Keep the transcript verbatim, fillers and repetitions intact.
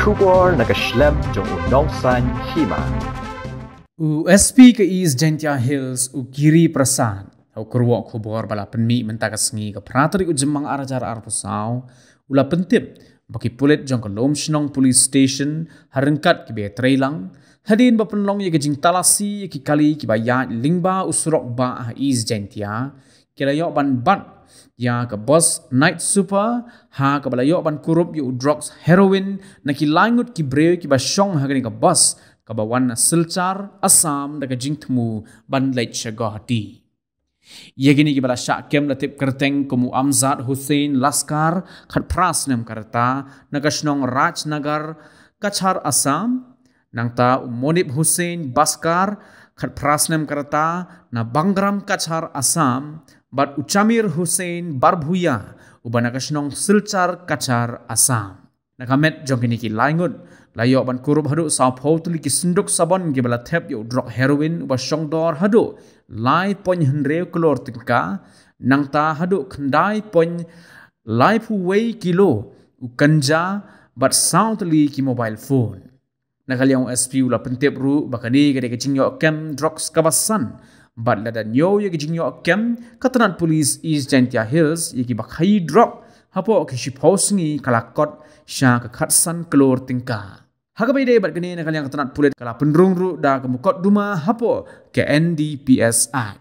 Khubor na ka shlem jong u nongsan hima. U S P ka East Jaintia Hills, u Giri Prasad, u kyrwoh khubor ba la pynmih mynta ka sngi ka phra tarik u Jymmang ar hajar arphew saw, u la pyntip ba ki pulit jong ka Lumshnong Police Station ha ryngkat ki ba ïatreilang hadien ba pynlong ïa ka jingtalasi ïa ki kali ki ba ïaid lyngba u surok bah ha East Jaintia, ki la ïoh ban bat ïa ka bus Night Super ha kaba la ïoh ban kurup ïa u drugs heroin na ki laingut ki briew ki ba shong ha kane ka bus kaba wan na Silchar, Assam da ka jingthmu ban leit sha Guwahati. Ïa kine ki ba la shah kem la tip kyrteng kum u Amjad Hussain Laskar, khatphra snem ka rta, na ka shnong Rajnagar, Cachar, Assam, nangta u Monip Hussain Baskar, khatphra snem ka rta, na Bangram, Cachar, Assam, bad u Chamir Hussain Barbhuiya, u ba na ka shnong Silchar, Cachar, Assam. Na ka met jong kine ki laingut, la ïoh ban kurup haduh sawphew tylli ki synduk sabon ki ba la thep ïa u drok heroin u ba shongdor haduh lai point hynriew klur tyngka, nangta haduh khyndai point laiphew wei kilo u ganja bad saw tylli ki mobile phone. Na ka liang u S P u la pyntip ruh ba kane ka dei ka jingïoh kem drugs kaba san, bad lada ñiew ïa ka jingïoh kem, ka tnat pulit East Jaintia Hills ïa ki ba khaïi drok hapoh ki shiphew sngi ka la kot sha ka khatsan klur tyngka. Ha kaba ïadei bad kane, na ka liang ka tnat pulit ka la pynrung ruh da ka mukotduma hapoh ka N D P S Act.